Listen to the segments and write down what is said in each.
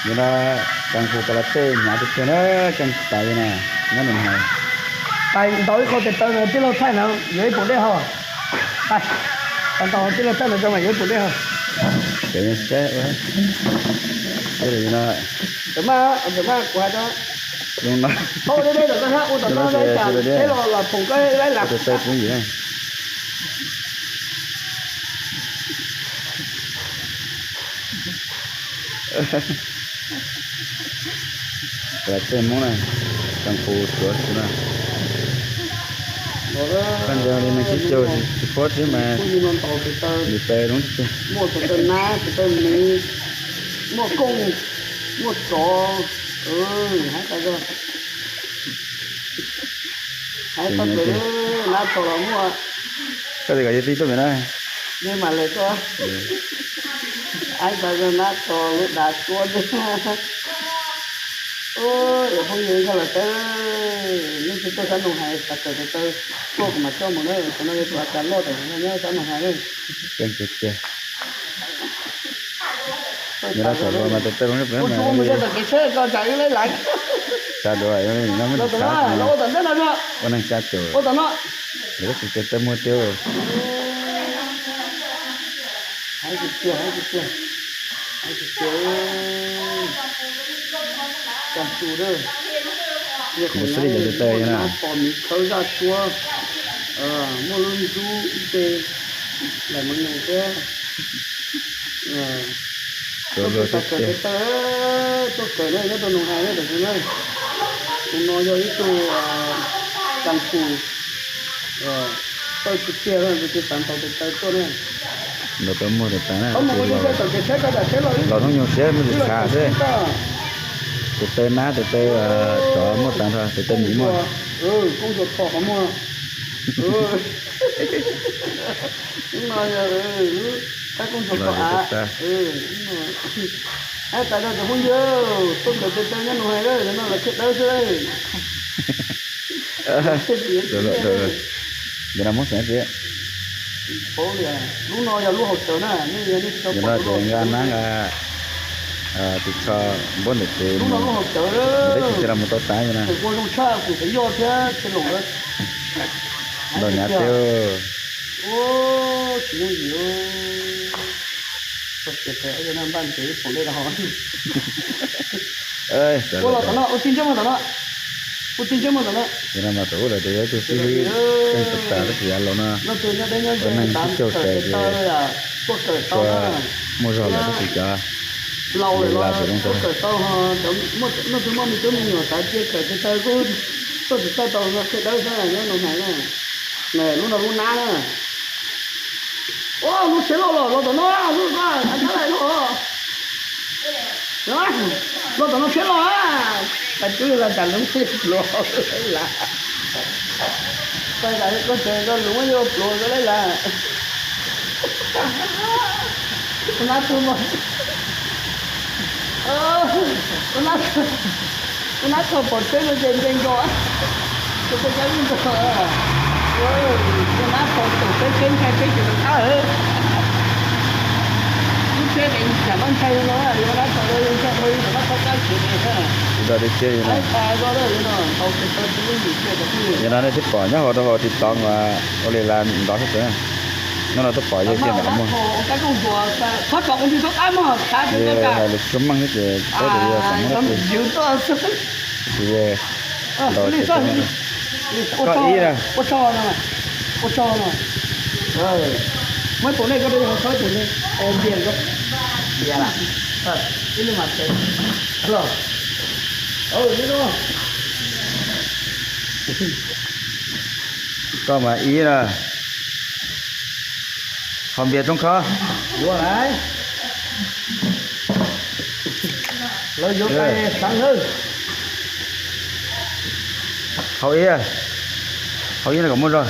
Yog no, kas qus kas las tej hnyav tiag tiag na, keej tas li na, nyob nws hais. Tais ntaus ib qho tes taw no tij laug thaij no yuav ib puas dej haus. Tais, tais ntaus tij laug thaij no rau mas yuav ib puas dej haus. Cov saib, ua, no, ntawm mas kuv hais rau, zoo no, thaub deb deb rau koj thiab ua tom no, ib tsam teb los los phoom koj laib las. Kas las tej Hmoob na, kas qus suav xwb na. Koj ntsia li neeg tsib caug tsis paub thiab mas, tes taw zoo tiag tiag. Muaj tes taw nab, tes taw miv, muaj kooj, muaj tsov, hais tas zog, hais tau plaws, nab tsov los muaj. Koj tias kom yog tij tuaj pem na, nej mam lawm koj. Hais tas zog nab tsov lub dav tuab ntej. Yog phooj ywg nkag los saib, leej twg tuaj sab Noo Hais xav kawm tes taw tuaj kuv mam coj mus na, qhov no yog tus a kas loj tas nyob sab Noo Hais na. Keej tiag tiag. Nyob rau saum luag mas tes taw zoo li pem mas, mus yog tom kev tsheb ko tsam wb laib lav. Tsa duav no muab tus txhav, ua tom ntej no, ua neeg tsa caum, ua tom no, lawv tab sis tes taw muag tiag. Hais tiag tiag, hais tiag tiag, hais tiag tiag. Kas qus, kuv xwb li cov tes taw na, pom miv khawb zaj tuab, muaj lub ntxub ib ce, lam moos nyoos thiab. Tuaj kawm tes taw, tuaj kawm na nyob rau Noo Hais na tam sim na. Tus no yog ib tug kas qus tawj tiag tiag, tus twg xav ntaus tes taw tuaj na. Ntaus tau muag tes taw na, los hnub nyoog siab muaj tus txhav xwb. Tes taw nab, tes taw tsov muaj tag nrho, tes taw miv muaj. Koob ntsuag tho qhov muag. Hnub no yog qab koob ntsuag tho av. Hais tas rau cov phooj ywg tuaj kawm tes taw nyob Noo Hais, no los khiav dawb xwb. Yog no Hmoob xeem tsis, lub no yog lub hauv tawm na, yog no ces nqa nab nqa ris tsho npuab ntawm ces, lub no lub hauv tawm, teb chaws los mus tau tas yog na. Ua zoo tshaj kuv xav yoj thiab tsis loom lawm. Ntaus nyav tiag. Tsis yooj yim. Txog tias pem npaj ntev pom dej rau hauv. Ua los tom no, ua tij ntsej muag tom no, ua tij ntsej muag tom no. Yog no mas thaum ub lawv tias yog ib tug xib hwb keej tas tas tab sis yav laus no, ua neeg tsib caug tawm ces tsuas muaj zog lawm tab sis cov laus lawm los tsuas kawm tau, muaj tus muaj me tub me nyuam xav cia kawm tes taw kuj tuaj tsis txawj tau no, qhia dawb xwb nyob Noo Hais na. Lub no lub nab na. Ua lub tsheb loj los los tom no, lub no, los tom no tsheb loj. Tais tub yog los tas lub tsheb pluav lav. Tais tas koj tsev koj lub muab yuav pluav koj laib lav. Tus nab tug, tus nab, tus nab txog pom tsheb no ces nce nkaus, tus txoj cab lub nkaus. Tus nab txog pom tsheb, tsheb ntshai tsheb ces rov qab lawm. Lub tsheb es yam no ntshai no, yog nab txog no ntshai ua li tom nab txhob kab tsev. Ua li no, ntaus tes taw tsis yooj yim kiag cov phooj ywg. Yog no nej twb pom nyob hauv rau hauv TikTok uas ua li las ntov xwb, hnub no twb pom yog kiag ntawm qhov muag. Hais lus tsuag meej xwb ces paub tias yog xeem Hmoob no. Tab sis yog ntaus tes taw, koj ib na, ua tso no, muab tus nej koj rau yog txhob tus nej, ntiag, ntiag, ib lub mas tes, los, koj mas ib na. Hau npias tsoob khob. Yuav lawm. Lawv yuav tais xeev lawm. Hau ib, hau ib no kom muaj zog.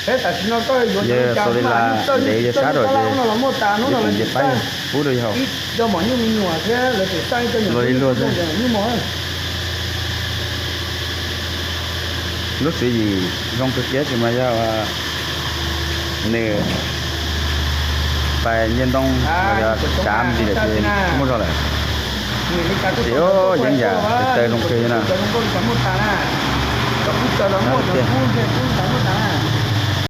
Peb tam sim no koj yuav xaus li las ntev yog sab rau ces ib pab pub rau yog haus. Cov mos nyuj me nyuam thiab lawv tseem xaj ib co nyuam nyuj mos. Lub tswv yim zoo kawg kiag tab sis mas yog nws pais nce ntoo los yog tsav ntsis lawm ces tsis muaj zog lawm. Ces yeeb yam taw zoo kawg li na. Tiag.